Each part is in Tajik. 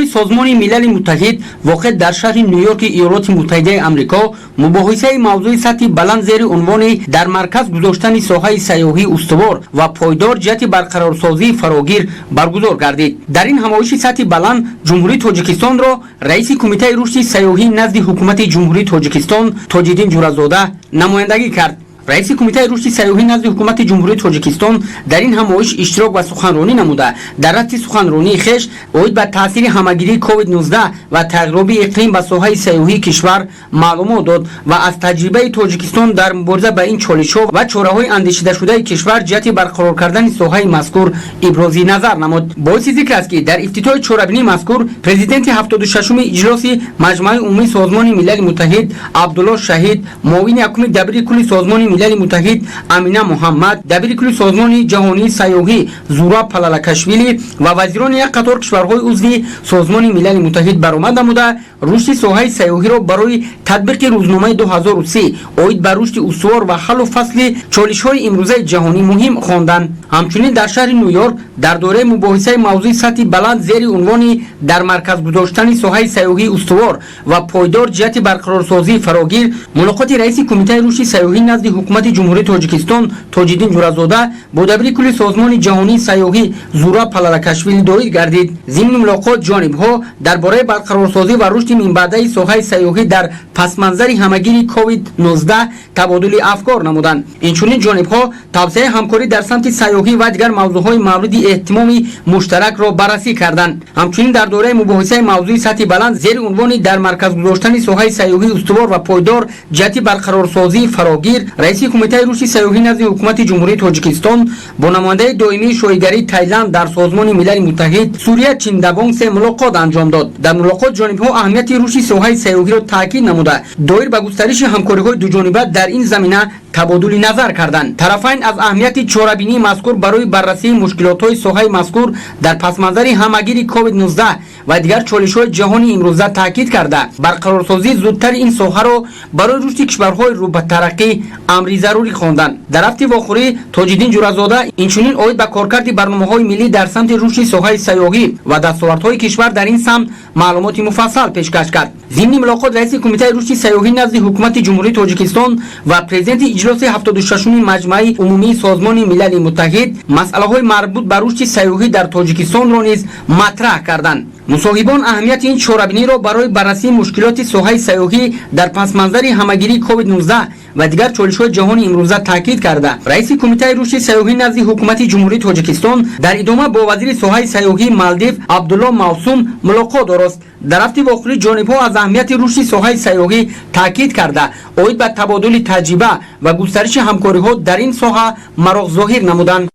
Қароргоҳи Созмони Милали Муттаҳид, воқеъ дар шаҳри Ню-Йорки Иёлоти Муттаҳидаи Амрико, мубоҳисаи мавзӯи сатҳи баланд зери унвони «Дар марказ гузоштани соҳаи сайёҳӣ устувор ва пойдор ҷиҳати барқарорсозии фарогир» баргузор гардид. Дар ин ҳамоиши сатҳи баланд Ҷумҳурии Тоҷикистонро раиси Кумитаи рушди сайёҳӣ назди Ҳукумати Ҷумҳурии Тоҷикистон Тоҷиддин Ҷӯразода намояндагӣ кард. Раиси Кумитаи рушди сайёҳӣ назди Ҳукумати Ҷумҳурии Тоҷикистон дар ин ҳамоиш иштирок ва суханронӣ намуда, дар рафти суханронии хеш оид ба таъсири ҳамагирии COVID-19 ва тағйиробии иқлим ба соҳаи сайёҳии кишвар маълумот дод ва аз таҷрибаи Тоҷикистон дар мубориза ба ин чолишҳо ва чораҳои андешидашудаи кишвар ҷиҳати барқарор кардани соҳаи мазкур ибрози назар намуд. Боиси зикр аст, ки дар ифтитоҳи чорабинии мазкур президенти 76-уми иҷлоси Маҷмааи Умумии Созмони Милали Муттаҳид Абдулло Шаҳид, муовини якуми дабири кулли Созмони Милали Муттаҳид Амина Муҳаммад, дабири кулли Созмони Ҷаҳонии Сайёҳӣ Зураб Палалакашвили ва вазирони як қатор кишварҳои узви Созмони Милали Муттаҳид баромад намуда, рушди соҳаи сайёҳиро барои татбиқи рӯзномаи 2030 оид ба рушди устувор ва ҳаллу фасли чолишҳои имрӯзаи ҷаҳонӣ муҳим хонданд. Ҳамчунин дар шаҳри Ню-Йорк дар доираи мубоҳисаи мавзӯи сатҳи баланд зери унвони «Дар марказ гузоштани соҳаи сайёҳии устувор ва пойдор ҷиҳати барқарорсозии фарогир» мулоқоти раиси Кумитаи рушди сайёҳӣ назди Ҳукумати Ҷумҳурии Тоҷикистон Тоҷиддин Ҷӯразода бо дабири кулли Созмони Ҷаҳонии Сайёҳӣ Зураб Палалакашвили доир гардид. Зимни мулоқот ҷонибҳо дар бораи барқарорсозӣ ва рушди минбаъдаи соҳаи сайёҳӣ дар пасманзари ҳамагири COVID-19 табодули афкор намуданд. Инчунин ҷонибҳо тавсеаи ҳамкорӣ дар самти сайёҳӣ ва дигар мавзӯъҳои мавриди эҳтимоми муштаракро баррасӣ карданд. Ҳамчунин дар доираи мубоҳисаи мавзӯи сатҳи баланд зери унвони «Дар марказ гузоштани соҳаи сайёҳии устувор ва пойдор ҷиҳати барқарорсозии фарогир» раиси Кумитаи рушди сайёҳӣ назди Ҳукумати Ҷумҳурии Тоҷикистон бо намояндаи доимии Шоҳигарии Тайланд дар Созмони Милали Муттаҳид Сурия Чиндавонгсе мулоқот анҷом дод. Дар мулоқот ҷонибҳо аҳамияти рушди соҳаи сайёҳиро таъкид намуда, доир ба густариши ҳамкориҳои дуҷониба дар ин замина табодули назар карданд. Тарафайн аз аҳамияти чорабинии мазкур барои баррасии мушкилотҳои соҳаи мазкур дар пасманзари ҳамагири COVID-19 ва дигар чолишҳои ҷаҳони имрӯза таъкид карда, барқарорсозии зудтари ин соҳаро барои рушди кишварҳои рӯ ба тараққӣ амри зарурӣ хонданд. Дар рафти вохӯрӣ Тоҷиддин Ҷӯразода инчунин оид ба коркарди барномаҳои миллӣ дар самти рушди соҳаи сайёҳӣ ва дастовардҳои кишвар дар ин самт маълумоти муфассал пешкаш кард. Зимни мулоқот раиси Кумитаи рушди сайёҳӣ назди Ҳукумати Ҷумҳурии Тоҷикистон ва президенти иҷлоси 76-уми Маҷмааи Умумии Созмони Милали Муттаҳид масъалаҳои марбут ба рушди сайёҳӣ дар Тоҷикистонро низ матраҳ карданд. Мусоҳибон аҳамияти ин чорабиниро барои баррасии мушкилоти соҳаи сайёҳӣ дар пасманзари ҳамагирии COVID-19 ва дигар чолишҳои ҷаҳони имрӯза таъкид карда, раиси Кумитаи рушди сайёҳӣ назди Ҳукумати Ҷумҳурии Тоҷикистон дар идома бо вазири соҳаи сайёҳии Малдив Абдулло Мавсум мулоқот орост. Дар рафти вохӯрӣ ҷонибҳо аз аҳамияти рушди соҳаи сайёҳӣ таъкид карда, оид ба табодули таҷриба ва густариши ҳамкориҳо дар ин соҳа мароқ зоҳир намуданд.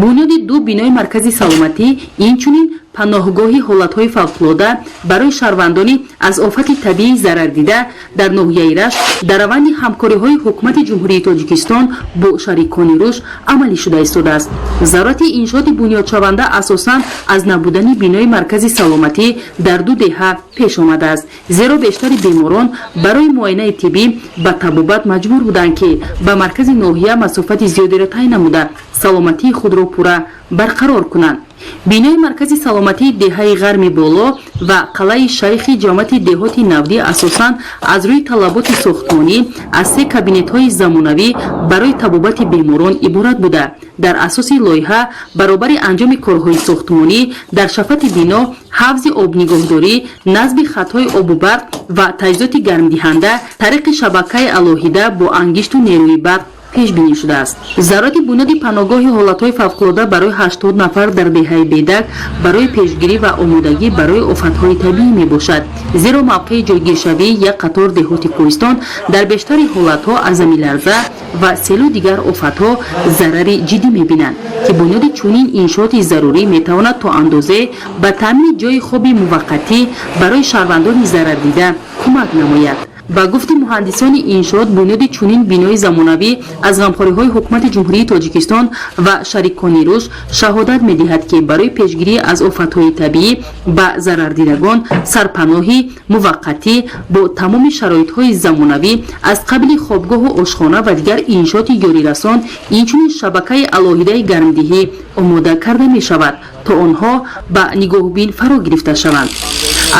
Бунёди ду бинои маркази саломатӣ, инчунин паноҳгоҳи ҳолатҳои фавқулода барои шаҳрвандони аз офати табиӣ зарардида дар ноҳияи Рашт дар раванди ҳамкориҳои Ҳукумати Ҷумҳурии Тоҷикистон бо шарикони рушд амалӣ шуда истодааст. Зарурати иншооти бунёдшаванда асосан аз набудани бинои маркази саломатӣ дар ду деҳа пеш омадааст, зеро бештари беморон барои муоинаи тиббӣ ба табобат маҷбур буданд, ки ба маркази ноҳия масофати зиёдеро тай намуда, саломатии худро пурра барқарор кунанд. Бинои маркази саломатии деҳаи Ғарми Боло ва Қалъаи Шайхи ҷамоати деҳоти Навдӣ асосан аз рӯи талаботи сохтмонӣ аз се кабинетҳои замонавӣ барои табобати беморон иборат буда, дар асоси лоиҳа баробари анҷоми корҳои сохтмонӣ дар шафати бино ҳавзи обнигоҳдорӣ, насби хатҳои обу барқ ва таҷҳизоти гармдиҳанда тариқи шабакаи алоҳида бо ангишту нерӯи барқ пешбинӣ шудааст. Зарурати бунёди паноҳгоҳи ҳолатҳои фавқулода барои 80 нафар дар деҳаи Бедак барои пешгирӣ ва омодагӣ барои офатҳои табиӣ мебошад, зеро мавқеи ҷойгиршавии як қатор деҳоти кӯҳистон дар бештари ҳолатҳо аз заминларза ва селу дигар офатҳо зарари ҷиддӣ мебинанд, ки бунёди чунин иншооти зарурӣ метавонад то андозе ба таъмини ҷойи хоби муваққатӣ барои шаҳрвандони зарардида кӯмак намояд. Ба гуфти муҳандисони иншоот, бунёди чунин бинои замонавӣ аз ғамхориҳои ҳукумати Ҷумҳурии Тоҷикистон ва шарикони рушд шаҳодат медиҳад, ки барои пешгирӣ аз офатҳои табиӣ ба зарардидагон сарпаноҳи муваққатӣ бо тамоми шароитҳои замонавӣ аз қабили хобгоҳу ошхона ва дигар иншооти ёрирасон, инчунин шабакаи алоҳидаи гармдиҳӣ омода карда мешавад, то онҳо ба нигоҳубин фаро гирифта шаванд.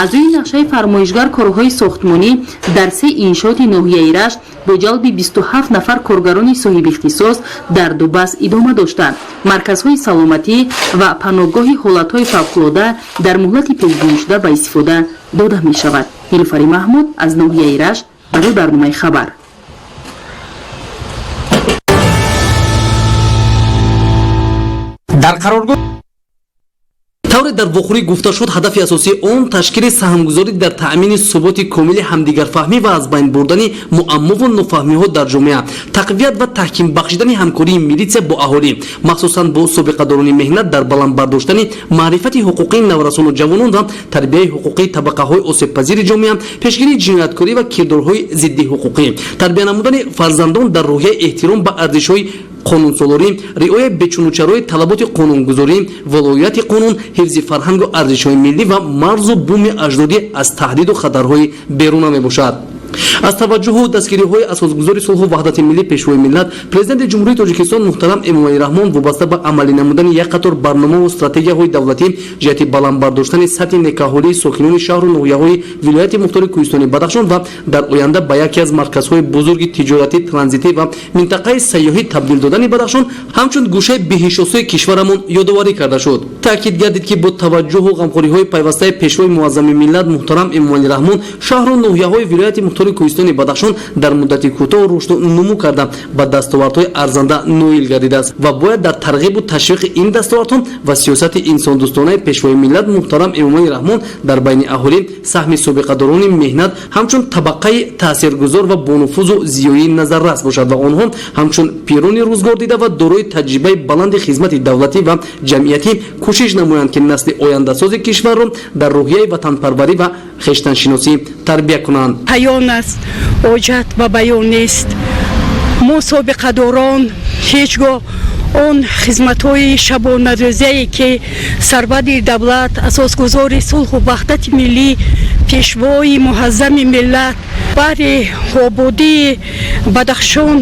Аз рӯи нақшаи фармоишгар, корҳои сохтмонӣ дар се иншооти ноҳияи Рашт бо ҷалби 27 нафар коргарони соҳибихтисос дар ду бас идома доштанд. Марказҳои саломатӣ ва паноҳгоҳи ҳолатҳои фавқулода дар муҳлати пешбинишуда ба истифода дода мешавад. Нилуфари Маҳмуд аз ноҳияи Рашт барои барномаи «Хабар». Дар қароргоҳ Тавре дар вохӯрӣ гуфта шуд, ҳадафи асосии он ташкили саҳмгузорӣ дар таъмини суботи комили ҳамдигарфаҳмӣ ва аз байн бурдани муаммову нофаҳмиҳо дар ҷомеа, тақвият ва таҳким бахшидани ҳамкории милитсия бо аҳолӣ, махсусан бо собиқадорони меҳнат, дар баланд бардоштани маърифати ҳуқуқии наврасону ҷавонон ва тарбияи ҳуқуқии табақаҳои осебпазири ҷомеа, пешгирии ҷинояткорӣ ва кирдорҳои зиддиҳуқуқӣ, тарбия намудани фарзандон дар рӯҳияи эҳтиром ба арзишҳои қонунсолорӣ, риояи бечунучарои талаботи қонунгузорӣ, волоияти қонун, ҳифзи фарҳангу арзишҳои миллӣ ва марзу буми аҷдодӣ аз таҳдиду хатарҳои беруна мебошад. Аз таваҷҷӯҳу дастгириҳои асосгузори сулҳу ваҳдати миллӣ, Пешвои миллат, Президенти Ҷумҳурии Тоҷикистон муҳтарам Эмомалӣ Раҳмон вобаста ба амалӣ намудани як қатор барномаву стратегияҳои давлатӣ ҷиҳати баланд бардоштани сатҳи некаҳолии сокинони шаҳру ноҳияҳои вилояти мухтори Кӯҳистони Бадахшон ва дар оянда ба яке аз марказҳои бузурги тиҷоратӣ, транзитӣ ва минтақаи сайёҳӣ табдил додани Бадахшон ҳамчун гӯшаи беҳишосои кишварамон ёдоварӣ карда шуд. Таъкид гардид, ки бо таваҷҷӯҳу ғамхориҳои пайвастаи Пешвои муаззами миллат муҳтарам Эмомалӣ Раҳмон шаҳру ноҳияҳои вилояти мухтори Кӯҳистони Бадахшон дар муддати кӯтоҳ рушду нумӯ карда, ба дастовардҳои арзанда ноил гардидааст ва бояд дар тарғибу ташвиқи ин дастовардҳо ва сиёсати инсондӯстонаи Пешвои миллат муҳтарам Эмомалӣ Раҳмон дар байни аҳолӣ саҳми собиқадорони меҳнат ҳамчун табақаи таъсиргузор ва бонуфузу зиёӣ назаррас бошад ва онҳо ҳамчун пирони рӯзгор дида ва дорои таҷрибаи баланди хизмати давлатӣ ва ҷамъиятӣ кӯшиш намоянд, ки насли ояндасози кишварро дар рӯҳияи ватанпарварӣ ва хештаншиносӣ тарбия кунанд. Паён аст, ҳоҷат ба баён нест. Мо собиқадорон ҳеҷ гоҳ он хизматҳои шабонарӯзае, ки сарвари давлат, асосгузори сулҳу ваҳдати миллӣ, Пешвои муаззами миллат баҳри ободии Бадахшон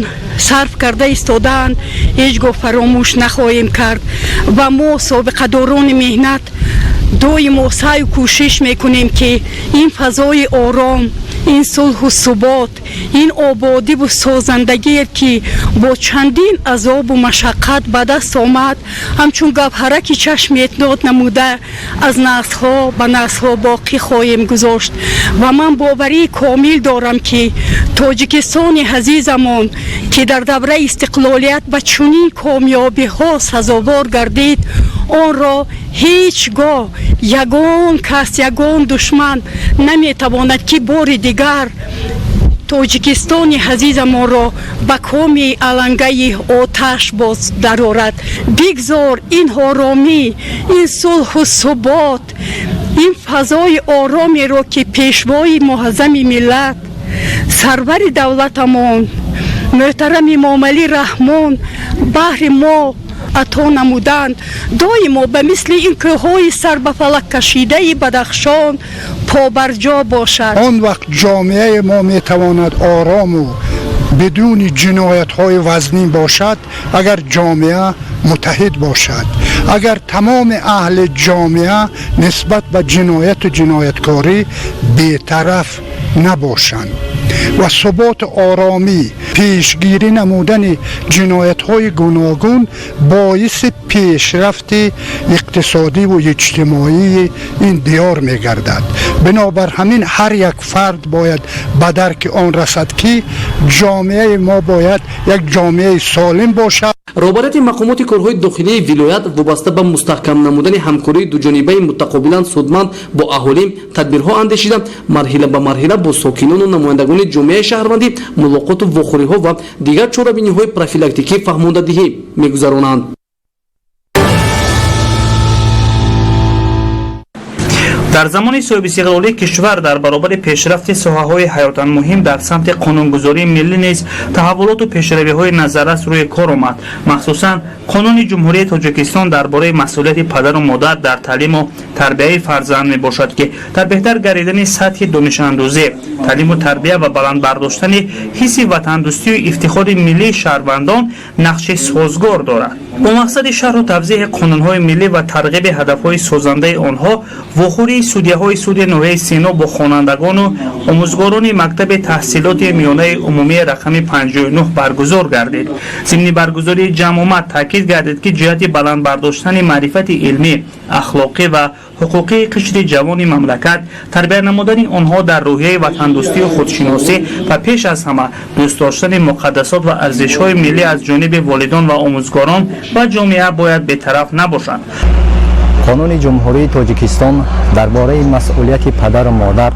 сарф карда истодаанд, ҳеҷ гоҳ фаромӯш нахоҳем кард. Ва мо, собиқадорони меҳнат, доимо саъю кӯшиш мекунем, ки ин фазои ором, ин сулҳу субот, ин ободиву созандагие, ки бо чандин азобу машаққат ба даст омад, ҳамчун гавҳараки чашми эътинод намуда, аз наслҳо ба наслҳо боқӣ хоҳем гузошт. Ва ман боварии комил дорам, ки Тоҷикистони азизамон, ки дар давраи истиқлолият ба чунин комёбиҳо сазовор гардид, онро ҳеҷ гоҳ ягон кас, ягон душман наметавонад, ки бори дигар Тоҷикистони азизамонро ба коми алангаи оташ боз дарорад. Бигзор ин оромӣ, ин сулҳу субот, ин фазои оромеро, ки Пешвои муаззами миллат, сарвари давлатамон муҳтарам Эмомалӣ Раҳмон баҳри мо ато намуданд, доимо ба мисли ин кӯҳҳои сар ба фалак кашидаи Бадахшон побарҷо бошад. Он вақт ҷомеаи мо метавонад орому бидуни ҷиноятҳои вазнин бошад, агар ҷомеа муттаҳид бошад, агар тамоми аҳли ҷомеа нисбат ба ҷинояту ҷинояткорӣ бетараф набошанд ва суботу оромӣ, пешгирӣ намудани ҷиноятҳои гуногун боиси пешрафти иқтисодиву иҷтимоии ин диёр мегардад. Бинобар ҳамин ҳар як фард бояд ба дарки он расад, ки ҷомеаи мо бояд як ҷомеаи солим бошад. Роҳбарияти мақомоти корҳои дохилии вилоят вобаста ба мустаҳкам намудани ҳамкории дуҷонибаи мутақобилан судманд бо аҳолӣ тадбирҳо андешида, марҳила ба марҳила бо сокинону намояндагони ҷомеаи шаҳрвандӣ мулоқоту вохӯриҳо ва дигар чорабиниҳои профилактикӣ фаҳмондадиҳӣ мегузаронанд. Дар замони соҳибистиқлолии кишвар дар баробари пешрафти соҳаҳои ҳаётан муҳим дар самти қонунгузории миллӣ низ таҳаввулоту пешравиҳои назаррас рӯи кор омад. Махсусан Қонуни Ҷумҳурии Тоҷикистон дар бораи масъулияти падару модар дар таълиму тарбияи фарзанд мебошад, ки дар беҳтар гардидани сатҳи донишандӯзӣ, таълиму тарбия ва баланд бардоштани ҳисси ватандӯстию ифтихори миллии шаҳрвандон нақши созгор дорад. Бо мақсади шарҳу тавзеҳи қонунҳои миллӣ ва тарғиби ҳадафҳои созандаи онҳо, вохӯрии судяҳои суди ноҳияи Сино бо хонандагону омӯзгорони мактаби таҳсилоти миёнаи умумии рақами 59 баргузор гардид. Зимни баргузории ҷамъомад таъкид гардид, ки ҷиҳати баланд бардоштани маърифати илмӣ, ахлоқӣ ва ҳуқуқии қишри ҷавони мамлакат, тарбия намудани онҳо дар рӯҳияи ватандӯстию худшиносӣ ва пеш аз ҳама дӯст доштани муқаддасот ва арзишҳои миллӣ аз ҷониби волидон ва омӯзгорон ва ҷомеа бояд бетараф набошанд. Қонуни Ҷумҳурии Тоҷикистон дар бораи масъулияти падару модар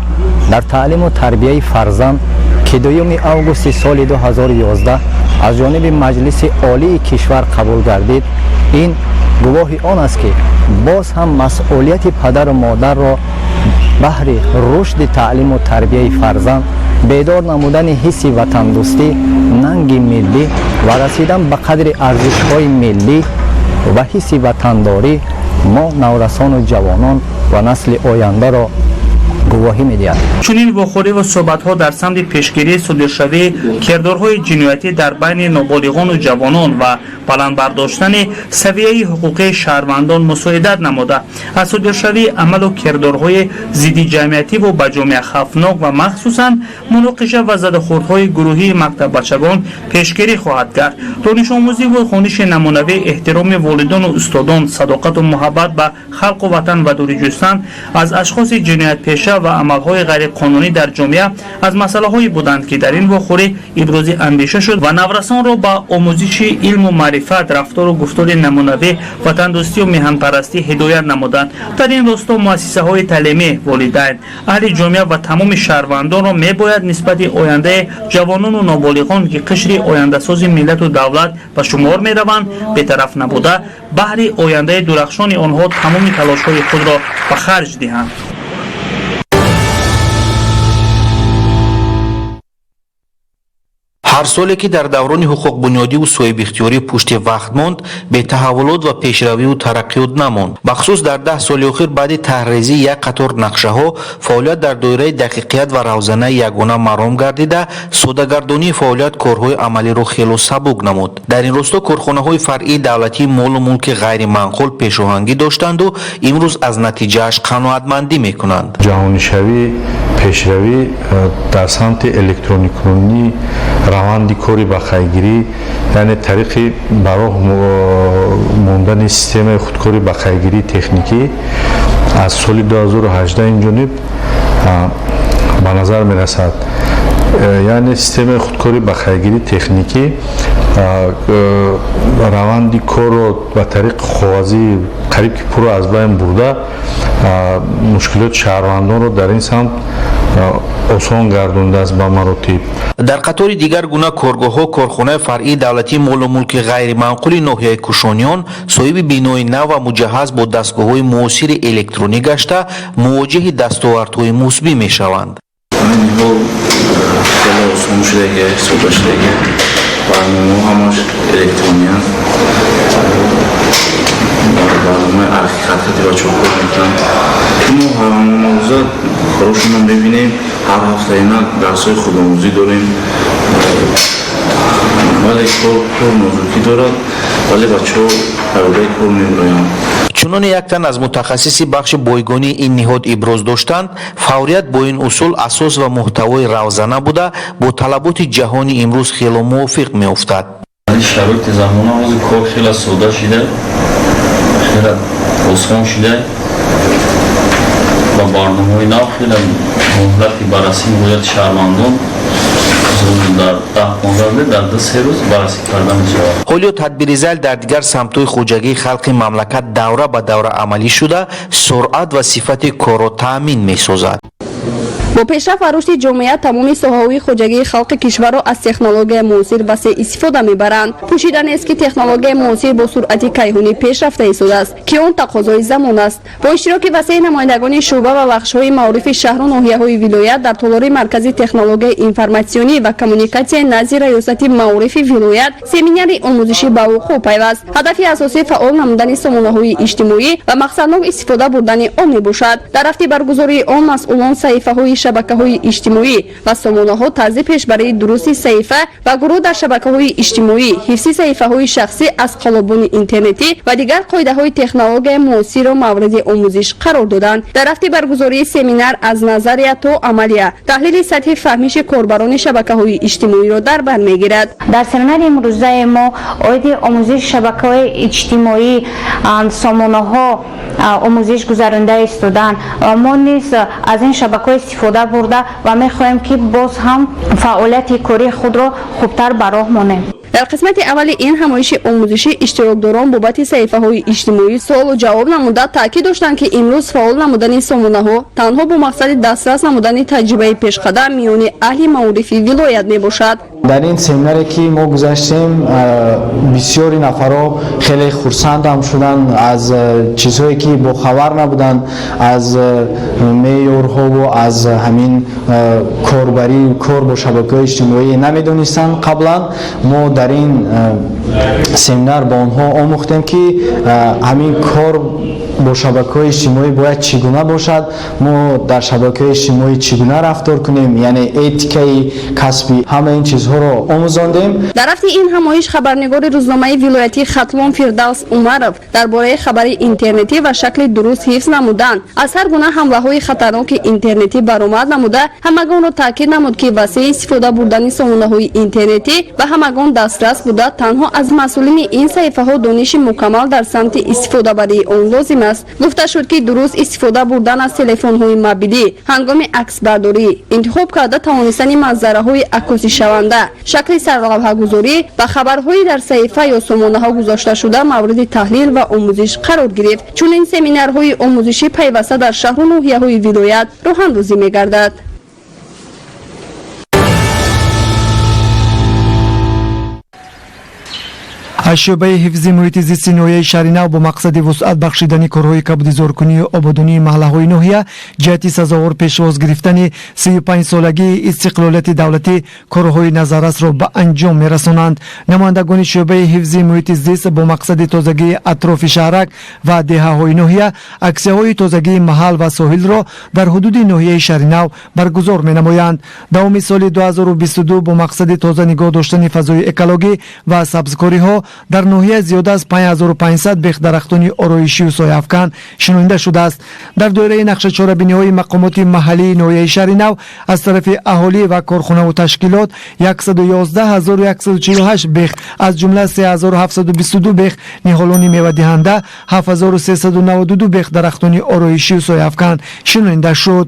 дар таълиму тарбияи фарзанд, ки 2 августи соли 2011 аз ҷониби Маҷлиси Олии кишвар қабул гардид, ин гувоҳи он аст, ки боз ҳам масъулияти падару модарро баҳри рушди таълиму тарбияи фарзанд, бедор намудани ҳисси ватандӯстӣ, нанги миллӣ ва расидан ба қадри арзишҳои миллӣ ва ҳисси ватандорӣ мо наврасону ҷавонон ва насли ояндаро гувоҳӣ медиҳад. Чунин вохӯрӣ ва суҳбатҳо дар самти пешгирии содиршавии кирдорҳои ҷиноятӣ дар байни ноболиғону ҷавонон ва баланд бардоштани савияи ҳуқуқии шаҳрвандон мусоидат намуда, аз содиршавии амалу кирдорҳои зиддиҷамъиятиву ба ҷомеа хавфнок ва махсусан муноқиша ва задухӯрдҳои гурӯҳии мактаббачагон пешгирӣ хоҳад кард. Донишомӯзиву хониши намунавӣ, эҳтироми волидону устодон, садоқату муҳаббат ба халқу ватан ва дурӣ ҷустан аз ашхоси ҷиноятпеша ва амалҳои ғайриқонунӣ дар ҷомеа аз масъалаҳое буданд, ки дар ин вохӯрӣ ибрози андеша шуд ва наврасонро ба омӯзиши илму маърифат, рафтору гуфтори намунавӣ, ватандӯстию меҳанпарастӣ ҳидоят намуданд. Дар ин росто муассисаҳои таълимӣ, волидайн, аҳли ҷомеа ва тамоми шаҳрвандонро мебояд нисбати ояндаи ҷавонону ноболиғон, ки қишри ояндасози миллату давлат ба шумор мераванд, бетараф набуда, баҳри ояндаи дурахшони онҳо тамоми талошҳои худро ба харҷ диҳанд. Ҳар соле, ки дар даврони ҳуқуқбунёдиву соҳибихтиёрӣ пушти вақт монд, бетаҳаввулот ва пешравию тараққиёт намонд. Бахусус дар 10 соли охир, баъди таҳрезии як қатор нақшаҳо, фаъолият дар доираи дақиқият ва равзанаи ягона маром гардида, соддагардонии фаъолият корҳои амалиро хело сабук намуд. Дар ин росто корхонаҳои фаръии давлатии молу мулки ғайриманқул пешоҳангӣ доштанду имрӯз аз натиҷааш қаноатмандӣ мекунанд. Ҷаҳонишавӣ, пешравӣ дар самти электроникунонӣ, раванди кори бақайдгирӣ, яъне тариқи ба роҳ мондани системаи худкори бақайдгирии техникӣ аз соли 2018 инҷониб ба назар мерасад. Яъне системаи худкори бақайдгирии техникӣ раванди корро ба тариқи коғазӣ қариб ки пурра аз байн бурда, мушкилоти шаҳрвандонро дар ин самт осон гардондааст ба маротиб. Дар қатори дигар гуна коргоҳҳо, корхонаи фаръии давлатии молу мулки ғайриманқули ноҳияи Кушониён соҳиби бинои нав ва муҷаҳҳаз бо дастгоҳҳои муосири электронӣ гашта, мувоҷиҳи дастовардҳои мусбӣ мешаванд. Ҳол хеле осон шудаги, сода шудаги, барномаҳо ҳамаш электрониянд. Барномаи архи-хатхати бачаҳо кор мекунанд. Мо ҳамарӯза корошонро мебинем, ҳар ҳафтаина дарсҳои худомӯзӣ дорем. Вале кор нозукӣ дорад, вале бачаҳо пайводаи кор мебироянд. Чуноне як тан аз мутахассиси бахши бойгонии ин ниҳод иброз доштанд, фаврият бо ин усул асос ва муҳтавои равзана буда, бо талаботи ҷаҳони имрӯз хело мувофиқ меофтад. Шароити замона ҳозир кор хеле сода шида, хеле осон шида ва барномаҳои нав хеле муҳлати баррасӣ муроҷиати шаҳрвандон дар 10-15, дар 2-3 рӯз баррасӣ карда мешавад. Ҳолиё тадбири зайл дар дигар самтҳои хоҷагии халқи мамлакат давра ба давра амалӣ шуда, суръат ва сифати корро таъмин месозад. Бо пешрафт ва рушди ҷомеа тамоми соҳаҳои хоҷагии халқи кишварро аз технологияи муосир васеъ истифода мебаранд. Пӯшида нест, ки технологияи муосир бо суръати кайҳонӣ пеш рафта истодааст, ки он тақозои замон аст. Бо иштироки васеи намояндагони шӯъба ва бахшҳои маорифи шаҳру ноҳияҳои вилоят дар толори маркази технологияи информатсионӣ ва коммуникатсияи назди раёсати маорифи вилоят семинари омӯзишӣ ба вуқӯъ пайваст. Ҳадафи асосӣ фаъол намудани сомонаҳои иҷтимоӣ ва мақсаднок истифода бурдани он мебошад. Дар рафти баргузории он масъулон саҳифаҳои шабакаҳои иҷтимоӣ ва сомонаҳо, тарзи пешбарии дурусти саҳифа ва гурӯҳ дар шабакаҳои иҷтимоӣ, ҳифзи саҳифаҳои шахсӣ аз қаллобони интернетӣ ва дигар қоидаҳои технологияи муосирро мавриди омӯзиш қарор доданд. Дар рафти баргузории семинар аз назария то амалия таҳлили сатҳи фаҳмиши корбарони шабакаҳои иҷтимоиро дар бар мегирад. Дар семинари имрӯзаи мо оиди омӯзиши шабакаҳои иҷтимоӣ, сомонаҳо омӯзиш гузаронида истоданд. Мо низ аз ин шабакаҳо истифода бурда ва мехоҳем, ки боз ҳам фаъолияти кории худро хубтар ба роҳ монем. Дар қисмати аввали ин ҳамоиши омӯзишӣ иштирокдорон бобати саҳифаҳои иҷтимоӣ суолу ҷавоб намуда, таъкид доштанд, ки имрӯз фаъол намудани сомонаҳо танҳо бо мақсади дастрас намудани таҷрибаи пешқадам миёни аҳли маорифи вилоят мебошад. Дар ин семинаре, ки мо гузаштем, бисёри нафарҳо хеле хурсандам шуданд, аз чизҳое ки бохабар набуданд, аз меъёрҳову аз ҳамин корбарӣ, кор бо шабакаҳои иҷтимоӣ намедонистанд қаблан. Мо дар ин семинар ба онҳо омӯхтем, ки ҳамин кор бо шабакаҳои иҷтимоӣ бояд чӣ гуна бошад, мо дар шабакаҳои иҷтимоӣ чӣ гуна рафтор кунем, яъне этикаи касбӣ, ҳама ин чизҳоро омӯзондем. Дар рафти ин ҳамоиш хабарнигори рӯзномаи вилоятии Хатлон Фирдавс Умаров дар бораи хабари интернетӣ ва шакли дуруст ҳифз намудан аз ҳар гуна ҳамлаҳои хатарноки интернетӣ баромад намуда, ҳамагонро таъкид намуд, ки васеъ истифода бурдани сомонаҳои интернетӣ ба ҳамагон дастрас буда, танҳо аз масъулини ин саҳифаҳо дониши мукаммал дар самти истифодабарии он лозим аст. Гуфта шуд, ки дуруст истифода бурдан аз телефонҳои мобилӣ ҳангоми аксбардорӣ, интихоб карда тавонистани манзараҳои аккосишаванда, шакли сарлавҳагузорӣ ва хабарҳои дар саҳифа ё сомонаҳо гузошташуда мавриди таҳлил ва омӯзиш қарор гирифт. Чунин семинарҳои омӯзишӣ пайваста дар шаҳру ноҳияҳои вилоят роҳандозӣ мегардад. Аз шӯъбаи ҳифзи муҳити зисти ноҳияи Шаҳринав бо мақсади вусъат бахшидани корҳои кабудизоркунию ободонии маҳаллаҳои ноҳия ҷиҳати сазовор пешвоз гирифтани 35-солагии истиқлолияти давлатӣ корҳои назаррасро ба анҷом мерасонанд. Намояндагони шӯъбаи ҳифзи муҳити зист бо мақсади тозагии атрофи шаҳрак ва деҳаҳои ноҳия аксияҳои тозагии маҳал ва соҳилро дар ҳудуди ноҳияи Шаҳринав баргузор менамоянд. Давоми соли 2022 бо мақсади тоза нигоҳ доштани фазои экологӣ ва сабзкориҳо дар ноҳия зиёда аз 5500 бех дарахтони ороишию сояафкан шинонида шудааст. Дар доираи нақшачорабиниҳои мақомоти маҳаллии ноҳияи Шаҳринав аз тарафи аҳолӣ ва корхонаву ташкилот 111148 бех, аз ҷумла 3722 бех ниҳолони мевадиҳанда, 7392 бех дарахтони ороишию сояафкан шинонида шуд.